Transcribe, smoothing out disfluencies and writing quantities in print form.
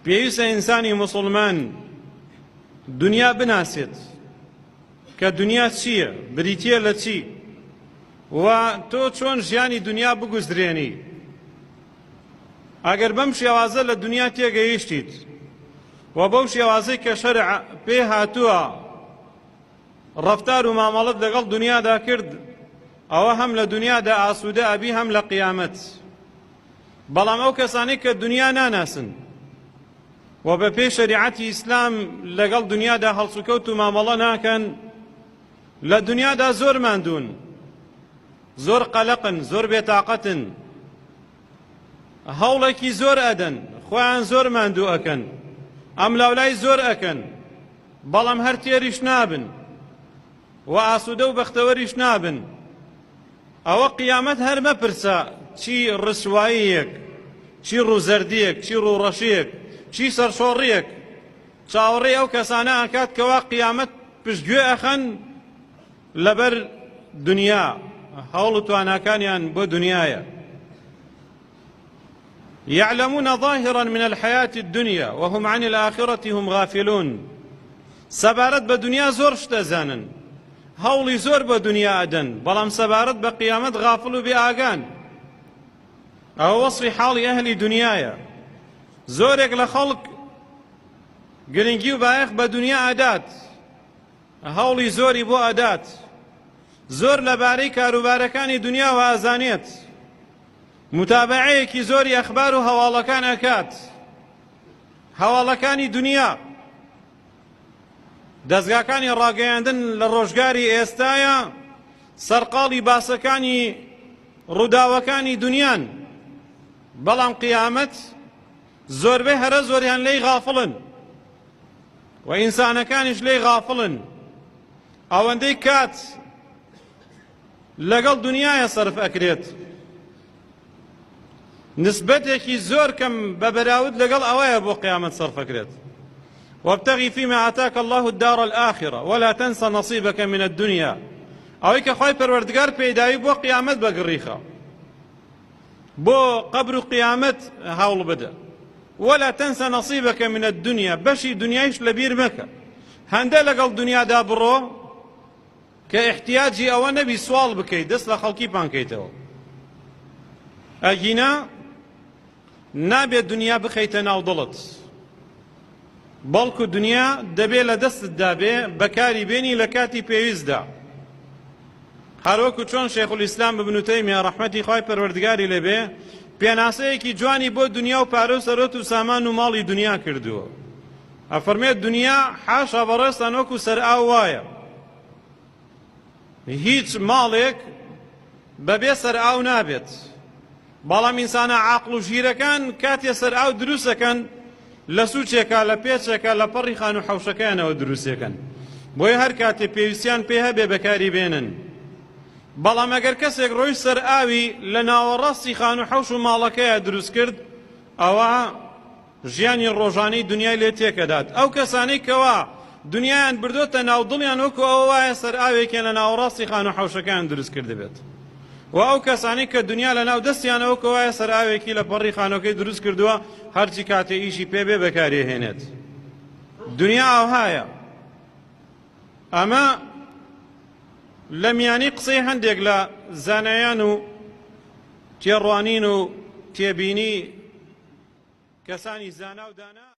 پێویستە ئینسانی موسڵمان دنیا بناسێت کە دنیا چییە، بریتییە لە چی و تۆ چۆن ژیانی دنیا بگوزرێنی. ئەگەر بەم شێوازە لە دنیا تێگەیشتیت و بەو شێوازەی کە شەرع پێ هاتووە ڕەفتار و مامەڵەت لەگەڵ دنیادا کرد، ئەوە هەم لە دنیادا ئاسوودە ئەبی هەم لە قیامەت. بەڵام ئەو کەسانەی کە دنیا ناناسن و بە پێی شەریعەتی ئیسلام لەگەڵ دنیادا هەڵسوکەوت و مامەڵە ناکەن، لە دنیادا زۆر ماندوون، زۆر قەلەقن، زۆر بێتاقەتن، هەوڵێکی زۆر ئەدەن، خۆیان زۆر ماندوو ئەکەن، ئەملاولای زۆر ئەکەن، بەڵام هەر تێریش نابن و ئاسوودە و بەختەوەریش نابن. ئەوە قیامەت هەر مەپرسە چی ڕسواییەک، چی ڕووزەردییەک، چی ڕووڕەشییەک، چی سەرشۆڕییەک چاوەڕێی ئەو کەسانە ئەکات کەوا قیامەت پشتگوێ ئەخەن لەبەر دنیا، هەوڵ و تواناکانیان بۆ دنیایە. یعلمون ظاهرا من الحیاة الدنیا وهم عن الآخرة هم غافلون. سەبارەت بە دنیا زۆر شت ئەزانن، هەوڵی زۆر بۆ دنیا ئەدەن، بەڵام سەبارەت بە قیامەت غافڵ و بێ ئاگان. ئەوە وەسفی حاڵی ئەهلی دنیایە. زۆرێک لە خەڵک گرنگی و بایەخ بە دنیا ئەدات، هەوڵی زۆری بۆ ئەدات، زۆر لەبارەی کاروبارەکانی دنیاوە ئەزانێت، متابەعەیەکی زۆری ئەخبار و هەواڵەکان ئەکات، هەواڵەکانی دنیا، دەزگاکانی ڕاگەیاندن لە ڕۆژگاری ئێستایا سەرقاڵی باسەکانی ڕووداوەکانی دنیان، بەڵام قیامەت زۆربەی هەرە زۆریان لێی غافڵن و ئینسانەکانیش لێی غافڵن. ئەوەندەی کات لەگەڵ دنیایە سەرف ئەکرێت نسبەتێکی زۆر کەم بە بەراورد لەگەڵ ئەوەیە بۆ قیامەت سەرف ئەکرێت. وابتغی فيما آتاك الله الدار الآخرة ولا تنس نصيبك من الدنيا. ئەوەی کە خوای پەروەردگار پێیداوی بۆ قیامەت بەگڕیخە، بۆ قەبر و قیامەت هەوڵ بدە. ولا تنس نصيبك من الدنيا، بەشی دنیایش لەبیر مەکە. هەندە لەگەڵ دنیادا بڕۆ کە ئیحتیاجی ئەوە نەبی سواڵ بکەیت دەست لە خەڵکی پانکەیتەوە، ئەگینا نابێت دنیا بخەیتە ناو دڵت، بەڵکو دنیا دەبێ لە دەستتدا بێ بەکاری بێنی لە کاتی پێویستدا. هەروەکو چۆن شێخ الئیسلام ابن تەیمیە ڕەحمەتی خوای پەروەردگاری لێبێ پێناسەیەکی جوانی بۆ دنیا و پارە و سەرۆت و سامان و ماڵی دنیا کردووە. ئەفەرمێت دنیا حاشا بەڕێزتان وەکو سەرئاو وایە، هیچ ماڵێک بەبێ سەرئاو نابێت، بەڵام ئینسانە عاقڵ و ژیرەکان کاتێ سەرئاو دروستەکەن لە سوچێکا لە پێچێکا لە پەڕی خان و حەوشەکەیانەوە دروستەکەن، بۆیە هەر کاتێ پێویستیان پێ هەبێ بەکاری بێنن. بەڵام ئەگەر کەسێک ڕۆی سەرئاوی لە ناوەڕاستی خان و حەوش و ماڵەکەیا دروست کرد، ئەوە ژیانی ڕۆژانەی دنیای لێ تێکەدات. ئەو کەسانەی کەوا دنیایان بردۆتە ناو دڵیان وەکو ئەوە وایە سەرئاوێکیان لە ناوەڕاستی خانوو حەوشەکەیان دروست کردبێت و ئەو کەسانەی کە دنیا لە ناو دەستیانە وەکو وایە سەرئاوێکی لە پەڕی خانۆکەی دروست کردووە هەرچی کاتێ ئیشی پێ بێ بەکاری هێنێت. دنیا ئاوهایە. ئەمە لە میانی قسەی هەندێک لە زانایان و تێڕوانین و تێبینی کەسانی زانا و دانا.